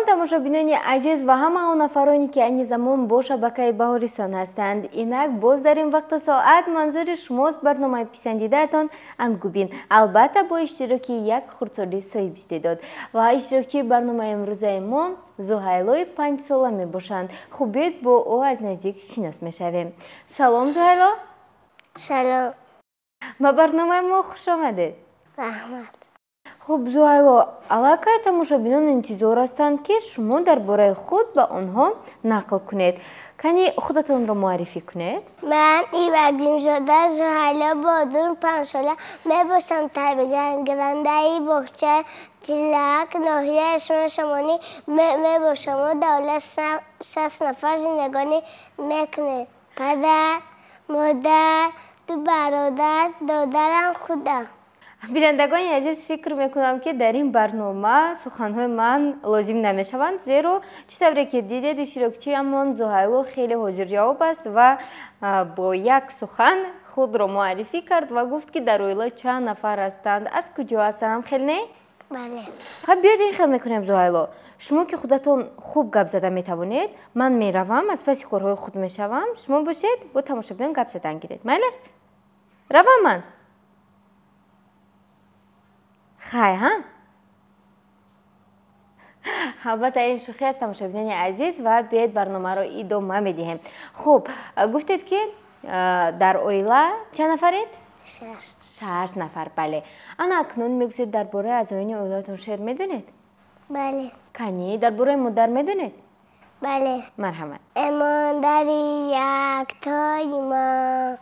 Салом, тамошобинони азиз ва ҳама он нафароне, ки айни замон бо шабакаи Баҳорисон ҳастанд. Инак боз дар ин вақту соат манзури шумост барномаи писандидаатон «Ангубин», албатта бо иштироки як хурдсоли соҳибистеъдод. Ва иштирокчии барномаи имрӯзаи мо Зуҳайлои 5-сола мебошанд. Хуб, биёед, бо ӯ аз наздик шинос мешавем. Салом, Зуҳайло. Салом. Ба барномаи мо хуш омадед. Раҳмат. Хуб, Зуҳайло, аллакай тамошобинон интизор ҳастанд, ки шумо дар бораи худ ба онҳо нақл кунед. Кани, худатонро муаррифӣ кунед. Ман Ибрагимзода Зуҳайло Бодур, 5-сола мебошам, тарбиягирандаи боғчаи Чилак, ноҳияи Исмоили Сомонӣ мебошам. Мо дар оила шаш нафар зиндагонӣ мекунем: падар, модар, ду бародар, додарам, худам. Бинандагони азиз, фикр мекунам, ки дар ин барнома суханҳои ман лозим намешаванд, зеро чӣ тавре ки дидед, иштирокчиамон Зуҳайло хеле ҳозирҷавоб аст ва бо як сухан худро муаррифӣ кард ва гуфт, ки дар оила чанд нафар ҳастанд, аз куҷо ҳастанд. Хел не? Бале. Ха, биёед, ин хел мекунем, Зуҳайло. Шумо ки худатон хуб гап зада метавонед, ман меравам, аз паси корҳои худ мешавам, шумо бошед, бо тамошобинон гап задан гиред. Майлаш, равам ман? Хай, ҳа. Албатта, ин шӯхӣ аст, тамошобинони азиз, ва биёед, барномаро идома медиҳем. Хуб, гуфтед, ки дар оила чанд нафаред? Шаш. Шаш нафар, бале. Ана акнун мегӯзед, дар бораи аъзоёни оилаатон шеър медонед? Бале. Кани, дар бораи модар медонед? Бале. Марҳамат. Э модари яктои мо,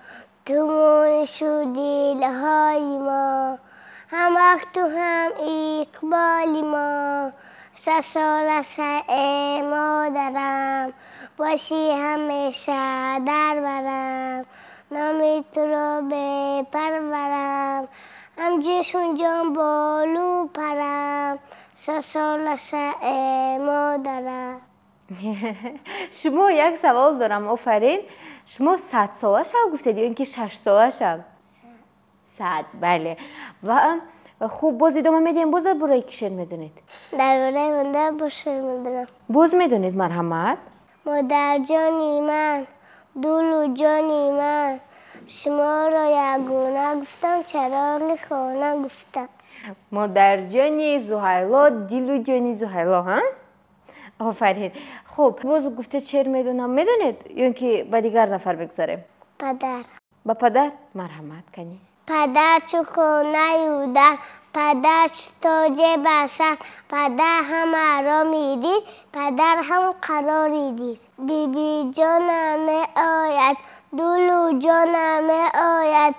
ту мунишу дилҳои мо, ҳам вақту ҳам иқболи мо, садсола э модарам, бошӣ ҳамеша дар барам, номи туро бепарварам, ҳам ҷисму ҷон болу парам, садсола э модарам. Шумо, як савол дорам. Офарин, шумо 100-сола шав гуфтед ё ин ки 6-сола шав? 100, бале. Ва хуб, боз идома медиҳем. Боз дар бораи ки шеър медонед? Дар бораи модар боз шеър медонам. Боз медонед? Марҳамат. Модарҷони ман, дулу ҷони ман, шуморо ягона гуфтам, чароғи хона гуфтам. Модарҷони Зуҳайло, дилу ҷони Зуҳайло, ҳа, офарин. Хуб, боз гуфтед, шеър медонам. Медонед ё ин ки ба дигар нафар мегузарем? Падар. Ба падар? Марҳамат, кани. Падар чу хонаю дар, падар чу тоҷе ба сар, падар ҳамаро медид, падар ҳам қарори дид. Бибиҷонам меояд, дулу ҷонам меояд,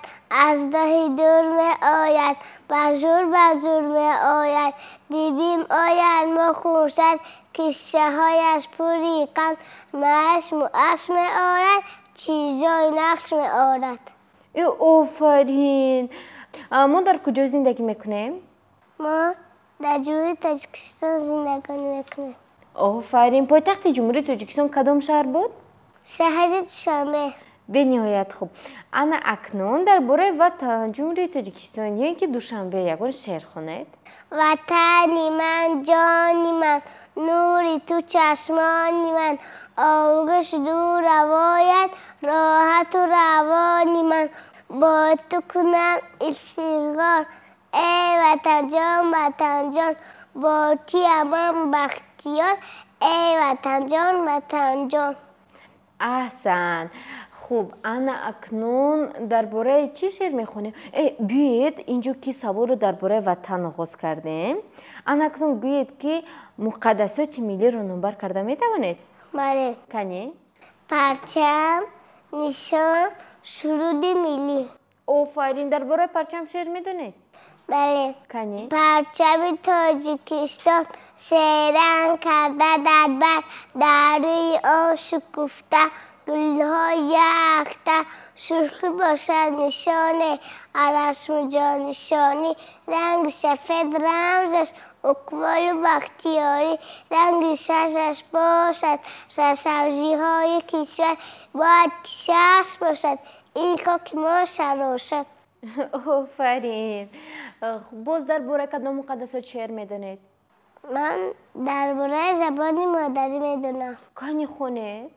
аз роҳи дур меояд, ба зур, ба зур меояд. Бибим ояд, мо хурсанд, киссаҳояш пури қанд, мааш муаш меорад, чизои нақш меорад. Э, офарин! Мо дар куҷо зиндагӣ мекунем? Мо дар Ҷумҳурии Тоҷикистон зиндагонӣ мекунем. Офарин! Пойтахти Ҷумҳурии Тоҷикистон кадом шаҳр буд? Шаҳри Душанбе. Бениҳоят хуб. Ана акнун дар бораи ватан, Ҷумҳурии Тоҷикистон ё ин ки Душанбе ягон шеър хонед. Ватани ман, ҷони ман, нури ту чашмони ман, оғӯш ду равоят, роҳату равони ман, бо ту кунам ифтихор, эй ватанҷон, ватанҷон, бо туям ман бахтиёр, эй ватанҷон, ватанҷон. Аҳсан! Хуб, ана акнун дар бораи чӣ шеър мехонем? Э, биёед, инҷо ки саволро дар бораи ватан оғоз кардем, ана акнун гӯед, ки муқаддасоти миллиро номбар карда метавонед? Бале. Кани. Парчам, нишон, суруди миллӣ. Офарин! Дар бораи парчам шеър медонед? Бале. Кани. Парчами Тоҷикистон серанг карда дар бар, дар рӯи он шукуфта гулҳои якта, сурхӣ бошад нишоне расму ҷоннишонӣ, ранги сафед рамз аст иқболу бахтиёрӣ, ранги сабзаш бошад сарсабзиҳои кишвар, бояд ки сабз бошад ин хоки мо саросар. Офарин! Боз дар бораи кадом муқаддасот шеър медонед? Ман дар бораи забони модарӣ медонам. Кани хонед?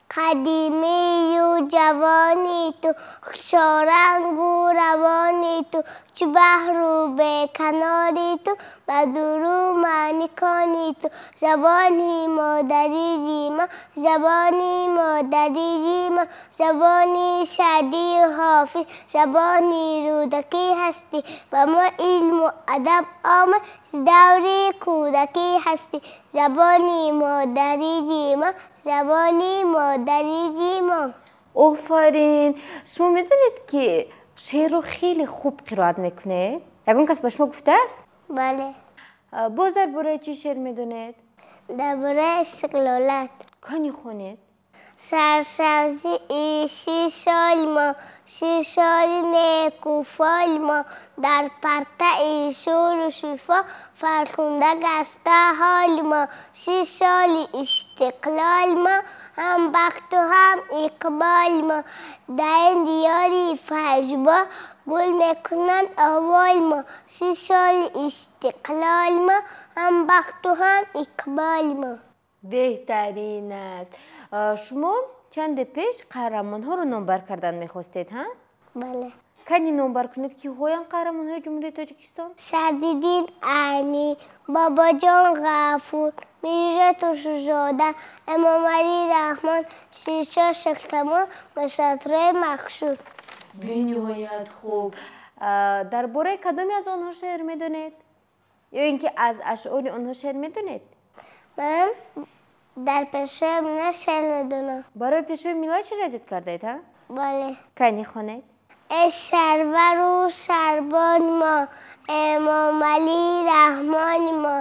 Қадимию ҷавони ту, хушорангу равони ту, чу баҳру беканори ту, ба дуру маъни кони ту. Забони модарии мо, забони модарии мо, забони Саъдию Ҳофиз, забони Рӯдакӣ ҳастӣ. Ба мо илму адаб омад, даври кӯдакӣ ҳастӣ. Забони модарии мо, забони модарии мо. Офарин! Шумо медонед, ки шеърро хеле хуб қироат мекунед? Ягон кас ба шумо гуфтааст? Бале. Боз дар бораи чӣ шеър медонед? Дар бораи истиқлолат. Кани хонед? Сарсабзии 30 соли мо, 30 соли некуфоли мо, дар партаи шӯру шифо фархунда гаста ҳоли мо. 30 соли истиқлоли мо, ҳам бахту ҳам иқболи мо. Дар ин диёри файзбо гул мекунанд овои мо. 30 соли истиқлоли мо, ҳам бахту ҳам иқболи мо. Беҳтарин аст. Шумо чанде пеш қаҳрамонҳоро номбар кардан мехостед, ҳа? Бале. Кани номбар кунед, киҳоянд қаҳрамонҳои Ҷумҳурии Тоҷикистон? Садриддин Айнӣ, Бобоҷон Ғафур, Мирзо Турсунзода, Эмомалӣ Раҳмон, Ширшоҳ Шоҳтемур, Мирсадрои Мақсуд. Бениҳоят хуб. Дар бораи кадоме аз онҳо шеър медонед ё ин ки аз ашъори онҳо шеър медонед? Ман дар Пешвои миллат шеър медонам. Барои Пешвои миллат шеър аз ёд кардаед, ҳа? Бале. Кани хонед? Эй сарвару сарбони мо, Эмомалӣ Раҳмони мо,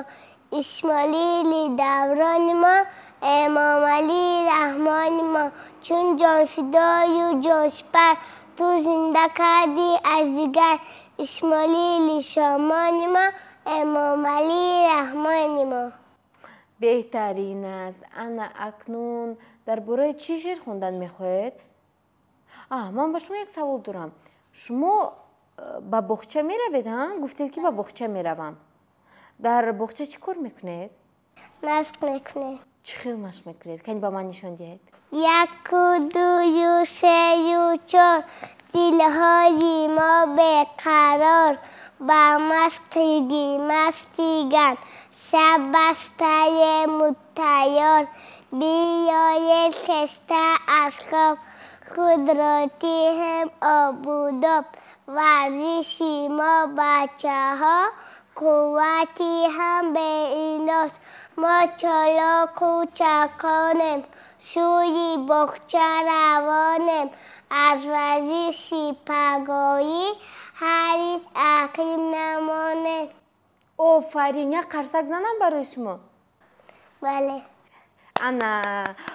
Исмоили даврони мо, Эмомалӣ Раҳмони мо. Чун ҷонфидою ҷонсипар, ту зинда кардӣ аз дигар. Исмоили Сомони мо, Эмомалӣ Раҳмони мо. Беҳтарин аст. Ана акнун дар бораи чӣ шеър хондан мехоҳед? Ман ба шумо як савол дорам. Шумо ба боғча меравед, ҳа? Гуфтед, ки ба боғча меравам. Дар боғча чӣ кор мекунед? Машқ мекунем. Чӣ хел машқ мекунед? Кани ба ман нишон диҳед. Яку, дую, сею, чор, дилҳои мо беқарор, ба машқи гимнастикан сабастаему тайёр. Биёед хеста аз хоб, худро диҳем обудоб. Варзиши мо, бачаҳо, қуввати ҳам беиност. Мо чолоку чақонем, сӯи боғча равонем. Аз варзиши пагоҳӣ ҳаргиз ақиб намонем. Офарин! Як қарсак занам барои шумо? Бале. Ана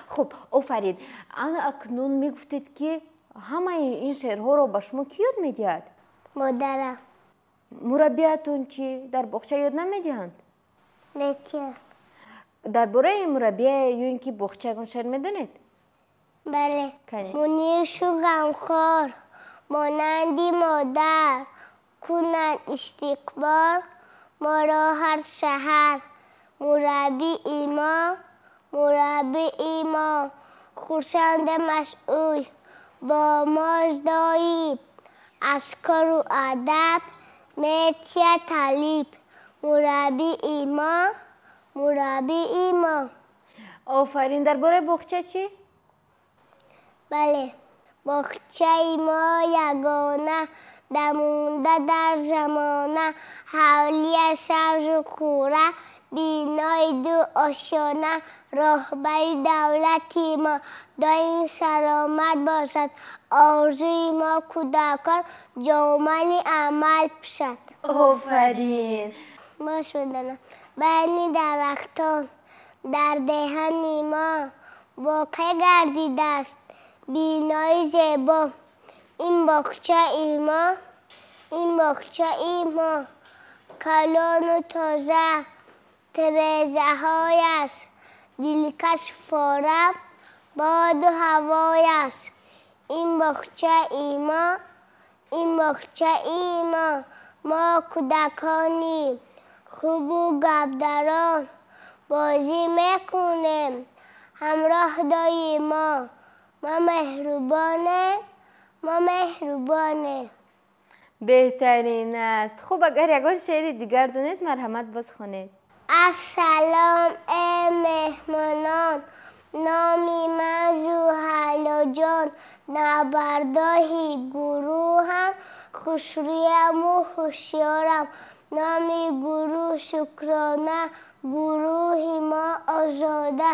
хуб, офарин. Ана акнун мегуфтед, ки ҳамаи ин шеърҳоро ба шумо кӣ ёд медиҳад? Модарам. Мураббиятон чӣ, дар боғча ёд намедиҳанд? Метиҳанд. Дар бораи мураббия ё ин ки боғча ягон шеър медонед? Бале. Мунишу ғамхор монанди модар кунанд истиқбол моро ҳар саҳар. Мураббии мо, мураббии мо, хурсанду масъул, бо мост доим аз кору адаб метиҳад таълим. Мураббии мо, мураббии мо. Офарин. Дар бораи боғча чӣ? Бале. Боғчаи мо ягона, дамонда дар замона, ҳавлия сабзу кӯра, бинои ду ошёна. Роҳбари давлати мо доим саломат бошад. Орзуи мо кӯдакон ҷомаи амал пӯшад. Офарин. Бош медонам. Байни дарахтон дар деҳани мо воқеъ гардидааст бинои зебо. Ин боғчаи мо, ин боғчаи мо, калону тоза тирезаҳояш дилкаш форам боду ҳавояш. Ин боғчаи мо, ин боғчаи мо, мо кӯдаконем. Хубу гапдарон бозӣ мекунем, ҳамроҳ дои мо. Мо меҳрубонем, мо меҳрубонем. Беҳтарин аст. Хуб, агар ягон шеъри дигар донед, марҳамат, боз хонед. Ассалом, э меҳмонон, номи ман Зуҳайлоҷон, набардоҳи гурӯҳам, хушрӯяму ҳушёрам. Номи гурӯҳ Шукрона, гурӯҳи мо Озода,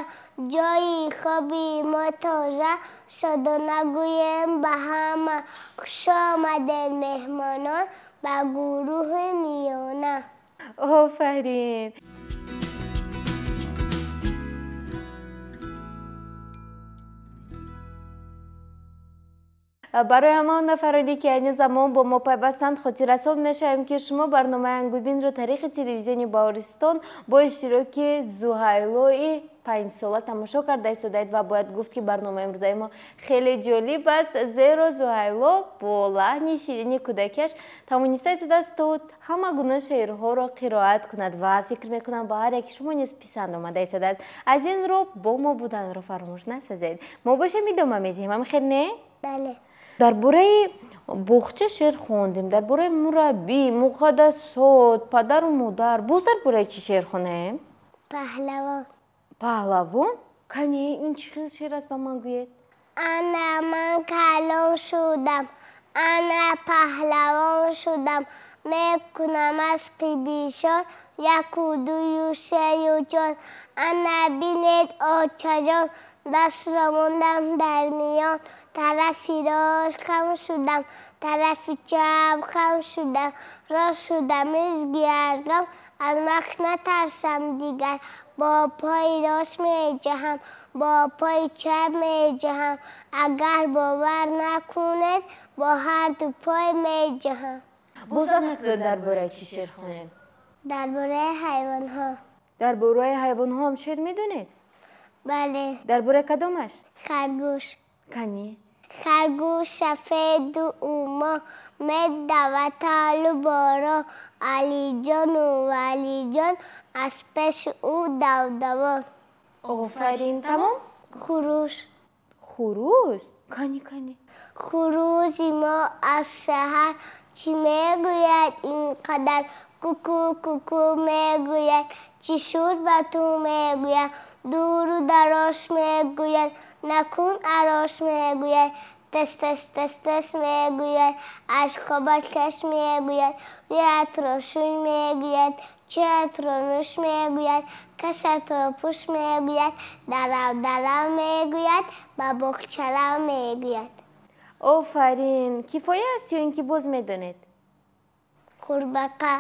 ҷои хоби мо тоза, содона гӯем ба ҳама. Хуш омадед, меҳмонон, ба гурӯҳи миёна. Офарин. Барои ҳамон нафароне, ки айни замон бо мо пайвастанд, хотиррасон мешавем, ки шумо барномаи Ангубинро тариқи телевизиони Баҳористон бо иштироки Зуҳайлои 5-сола тамошо карда истодаед ва бояд гуфт, ки барномаи имрӯзаи мо хеле ҷолиб аст, зеро Зуҳайло бо лаҳни ширини кӯдакиаш тавониста истодааст то ҳама гуна шеърҳоро қироат кунад ва фикр мекунам, ба ҳар яки шумо низ писанд омада истодааст. Аз ин рӯ бо мо буданро фаромӯш насозед. Мо бошем, идома медиҳем. Ҳамихел, не? Бале. Дар бораи боғча шеър хондем, дар бораи мураббӣ, муқаддасот, падару модар. Боз дар бораи чӣ шеър хонем? Паҳлавон. Паҳлавон? Кани, ин чӣ хел шеър аст, ба ман гӯед. Ана ман калон шудам, ана паҳлавон шудам, мекунам машқи бисёр, яку дую сею чор. Ана бинед, очаҷон, дастро мондам дар миён, тарафи рост хам шудам, тарафи чап хам шудам, рост шудам изги аз ғам, аз мах натарсам дигар, бо пои рост меҷаҳам, бо пои чап меҷаҳам, агар бовар накунед, бо ҳарду пой меҷаҳам. Боз дар бораи чӣ шеър хонем? Дар бораи ҳайвонҳо. Дар бораи ҳайвонҳо ҳам шеър медонед? Бале. Дар бораи кадомаш? Харгӯш. Кани. Харгӯш сафеду умо, медавад талу боро, Алиҷону Валиҷон аз пеши ӯ давдавон. Офарин, тамом? Хурӯс. Хурӯс? Кани, кани. Хурӯси мо аз саҳар чӣ мегӯяд ин қадар? Куку куку мегӯяд, чӣ шуд ба ту мегӯяд, дуру дароз мегӯяд, накун ароз мегӯяд, тез тез тез тез мегӯяд, аз хобат хеш мегӯяд, рӯятро шӯй мегӯяд, чиятро нӯш мегӯяд, касатро пӯш мегӯяд, дарав дарав мегӯяд, ба боғчарав мегӯяд. Офарин. Кифоя аст ё ин ки боз медонед? Қурбақа.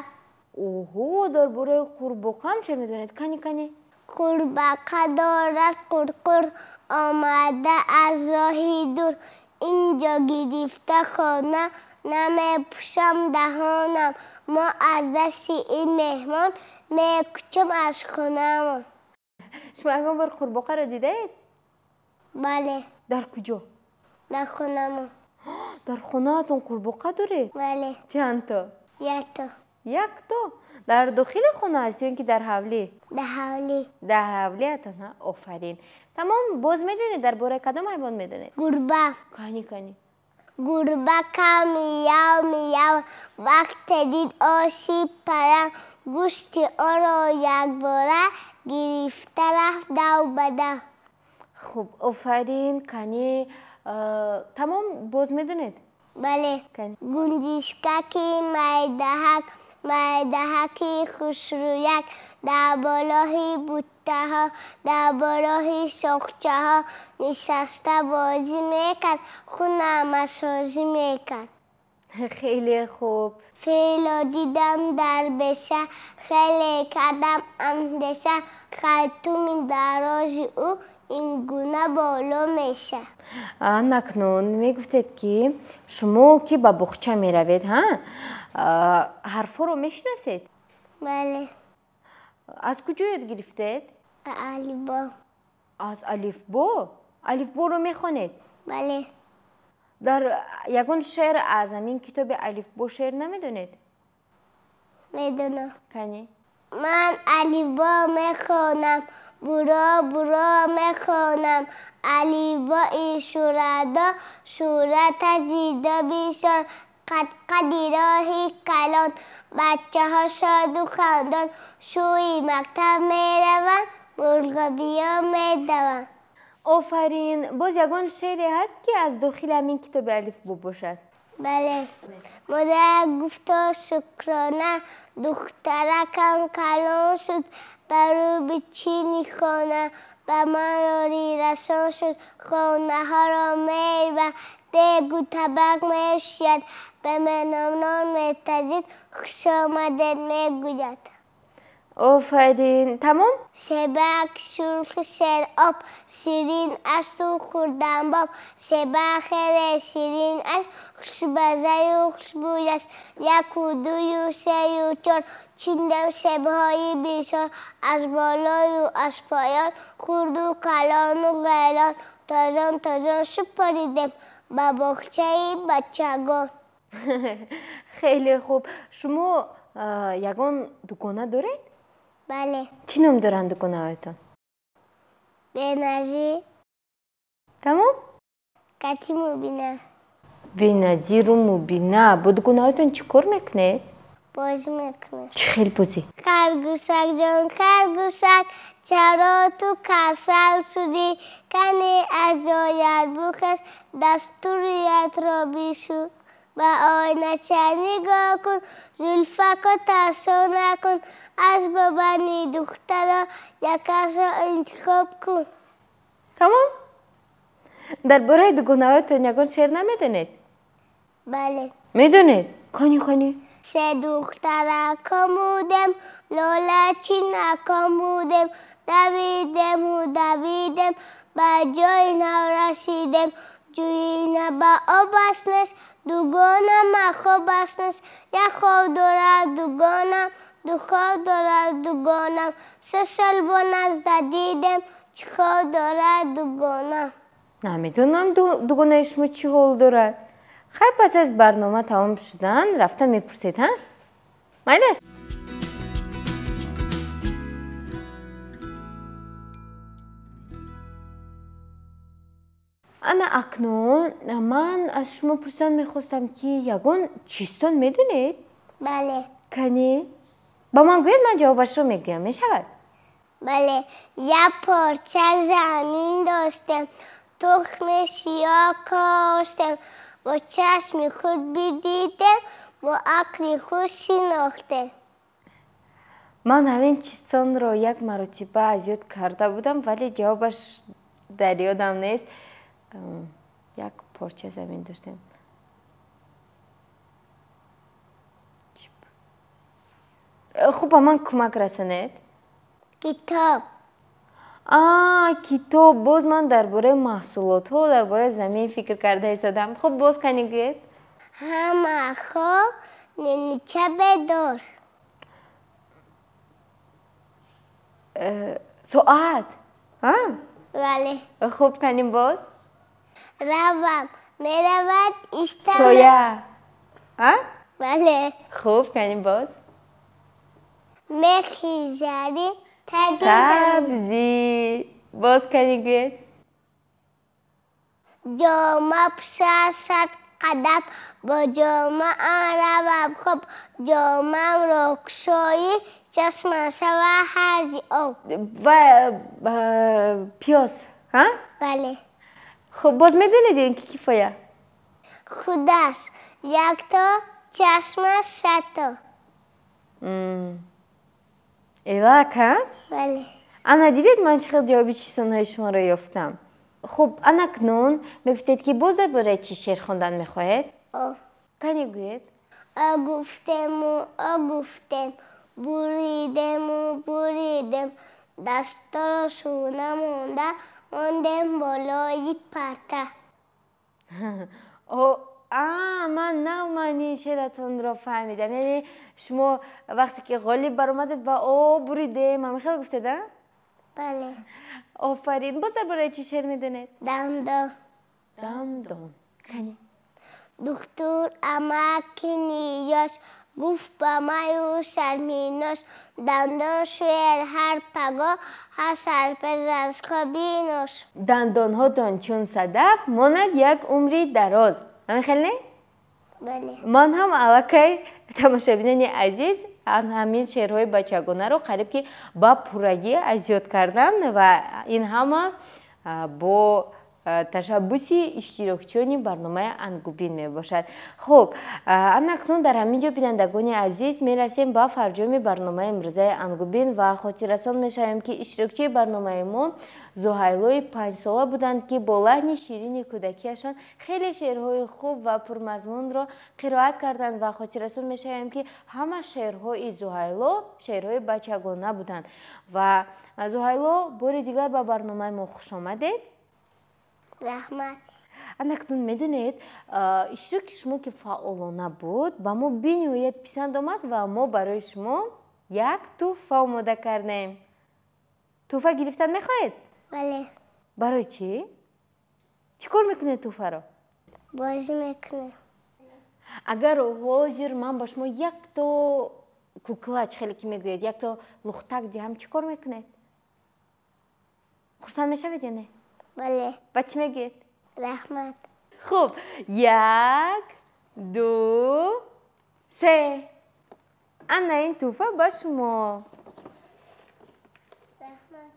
Оҳо, дар бораи қурбоқа ҳам шеър медонед? Кани, кани. Қурбақа дорад қурқур, омада аз роҳи дур, инҷо гирифта хона, намепӯшам даҳонам, мо аз дасти ин меҳмон мекӯчам аз хонаамон. Шумо ягон бор қурбоқаро дидаед? Бале. Дар куҷо? Дар хонамон. Дар хонаатон қурбоқа доред? Бале. Чандто? Якто. Якто? Дар дохили хона аст ё ин ки дар ҳавлӣ? Дар ҳавлӣ. Дар ҳавлиатон, ҳа? Офарин. Тамом, боз медонед, дар бораи кадом ҳайвон медонед? Гурба. Кани, кани. Гурба кав мияв мияв, вақте дид оши парам, гӯшти онро якбора гирифта рафт дав ба дав. Хуб, офарин. Кани, тамом, боз медонед? Бале. Кани. Гунҷишкаки майдаҳак, майдаҳаки хушрӯяк, дар болои буттаҳо, дар болои шохчаҳо нишаста бозӣ мекард, хунамасозӣ мекард. Хеле хуб. Фило дидам дар беша, хеле кардам андеша, хартуми дарози ӯ ин гуна боло меша. Анакнун мегуфтед, ки шумо ки ба боғча меравед, ҳа? Ҳарфҳоро мешиносед? Бале. Аз куҷо ёд гирифтед? Алифбо. Аз алифбо? Алифборо мехонед? Бале. Дар ягон шеър аз ҳамин китоби алифбо шеър намедонед? Медонам. Кани. Ман алифбо мехонам, буро буро мехонам. Алифбои шӯрадо, шӯра таҷида бисёр, қадқади роҳи калон, бачаҳо шоду хандон, сӯи мактаб мераванд, мурғобиё медаванд. Офарин. Боз ягон шеъре ҳаст, ки аз дохили ҳамин китоби алифбо бошад? Бале. Модар гуфто шукрона, духтаракам калон шуд, ба рӯ бичини хона, ба ман ёрӣ расон шуд, хонаҳоро меравад, дегу табақ мешӯяд, ба меҳмонон метазид, хушомадед мегӯяд. Офарин. Тамом? Себак сурхи сероб, ширин асту хурданбоб, себак хеле ширин аст, хушмаззаю хушбӯй аст. Яку дую сею чор, чиндем себҳои бисёр, аз болою аз поён, хурду калону гайлон, тозон тозон супоридем ба боғчаи бачагон. Хеле хуб. Шумо ягон дугона доред? Бале. Чӣ ном доранд дугонаҳоятон? Беназир. Тамом? Кати Мубина. Беназиру Мубина. Бо дугонаҳоятон чӣ кор мекунед? Бозӣ мекунем. Чӣ хел бозӣ? Харгӯшак ҷон, харгӯшак, чаро ту касал шудӣ? Кане аз ҷоят бухез, дастуриятро бишу. Ба оинача нигоҳ кун, зулфако тасо накун, аз бобани духтаро якасро интихоб кун. Тамом? Дар бораи дугонаҳоятон ягон шеър намедонед? Бале. Медонед? Қани, қани. Се духтаракон будем, лолачинакон будем, давидему давидем, ба ҷои нав расидем, ҷӯи ба об аст нест, дугонам хоб аст нест, як хоб дорад дугонам, ду хоб дорад дугонам, се сол бо назда дидем, чӣ хоб дорад дугонам. Намедонам дугонаи шумо чӣ ҳол дорад. Хай, пас аз барнома тамом шудан рафта мепурсед, ҳа? Майлаш? Ана акнун ман аз шумо пурсидан мехостам, ки ягон чизтон медонед? Бале. Кани? Ба ман гӯед, ман ҷавобашро мегӯям, мешавад? Бале. Як порча замин доштем, тухми сиёҳ коштем, бо чашми худ бидидем, бо ақли худ шинохтем. Ман ҳамин чизтонро як маротиба аз ёд карда будам, вале ҷавобаш дар ёдам нест. Як порча замин доштем. Хуб, ба ман кӯмак расонед. Китоб. Китоб. Боз ман дар бораи маҳсулотҳо, дар бораи замин фикр карда истодам. Хуб, боз кани гӯед. Ҳама хоб, ненича бедор. Соат. Бале. Хуб, кани боз. Равам, меравад, истам. Соя. Бале. Хуб, кани боз. Мехи зари, таги сабзӣ. Боз кани гӯед. Ҷома пӯшасад қадам, бо ҷомаам равам хоб, ҷомамро кушоӣ, чашмам шава ҳарзи об. Ва пиёз, ҳа? Бале. Хуб, боз медонед ин ки кифоя? Худаш якто, чашмаш садто. Элак, ҳа? Бале. Ана дидед, ман чӣ хел ҷавоби чизонҳои шуморо ёфтам. Хуб, анакнун мегуфтед, ки боз дар бораи чӣ шеър хондан мехоҳед? О. Кани гӯед. О гуфтему, о гуфтем, буридему, буридем, дастторо шуна монда, мондем болои парта. Ман нав маънии шеъратонро фаҳмидам. Яъне шумо вақте ки ғолиб баромадед ва о буридем, ҳамин хел гуфтед, а? Бале. Офарин. Боз дар бораи чӣ шеър медонед? Дандон. Дандон. Кани. Духтур амаки ниёз Гуфт ба маю шарминош, дандон шӯед ҳар пагоҳ, ҳар сарпез аз хоби нош. Дандонҳотон чун садаф монад як умри дароз. Ҳамин хел не? Бале. Ман ҳам аллакай, тамошобинони азиз, ҳамин шеърҳои бачагонаро қариб ки ба пуррагӣ аз ёд кардам ва ин ҳама бо ташаббуси иштирокчиёни барномаи Ангубин мебошад. Хуб, анакнун дар ҳамин ҷо, бинандагони азиз, мерасем ба фарҷоми барномаи имрӯзаи Ангубин ва хотиррасон мешавем, ки иштирокчии барномаи мо Зуҳайлои 5-сола буданд, ки бо лаҳни ширини кӯдакиашон хеле шеърҳои хуб ва пурмазмунро қироат карданд ва хотиррасон мешавем, ки ҳама шеърҳои Зуҳайло шеърҳои бачагона буданд. Ва Зуҳайло, бори дигар ба барномаи мо хуш омадед. Раҳмат. Анакнун медонед, иштироки шумо ки фаъолона буд, ба мо бениҳоят писанд омад ва мо барои шумо як тӯҳфа омода кардем. Тӯҳфа гирифтан мехоҳед? Бале. Барои чӣ? Чӣ кор мекунед тӯҳфаро? Бозӣ мекунем. Агар ҳозир ман ба шумо якто кукла, чӣ хеле ки мегӯяд, якто лухтак диҳам, чӣ кор мекунед? Хурсанд мешавед ё не? Бале. Ба чӣ мегӯед? Раҳмат. Хуб, 1, 2, 3. Ана ин тӯҳфа ба шумо. Раҳмат.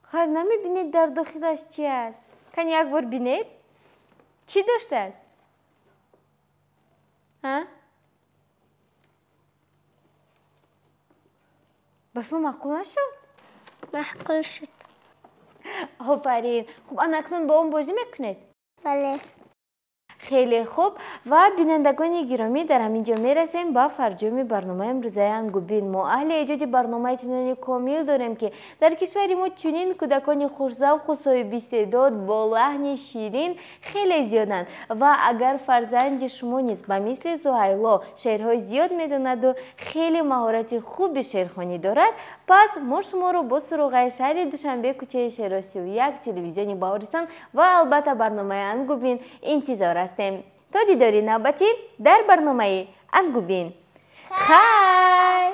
Хайр, намебинед дар дохилаш чи аст? Кани як бор бинед, чӣ доштааст? Ба шумо маъқул нашуд? Маъқул шуд. Офарин. Хуб, анакнун бо он бозӣ мекунед? Бале. Хеле хуб. Ва бинандагони гиромӣ, дар ҳамин ҷо мерасем ба фарҷоми барномаи имрӯзаи Ангубин. Мо аҳли эҷоди барномаи итминони комил дорем, ки дар кишвари мо чунин кӯдакони хушзавқу соҳибистеъдод бо лаҳни ширин хеле зиёданд. Ва агар фарзанди шумо низ ба мисли Зуҳайло шеърҳои зиёд медонаду хеле маҳорати хуби шеърхонӣ дорад, пас мо шуморо бо суроғаи шаҳри Душанбе, кӯчаи Шеро 31, телевизиони Баҳористон ва албатта барномаи Ангубин интизор ҳастем. То дидори навбатӣ дар барномаи Ангубин. Хайр!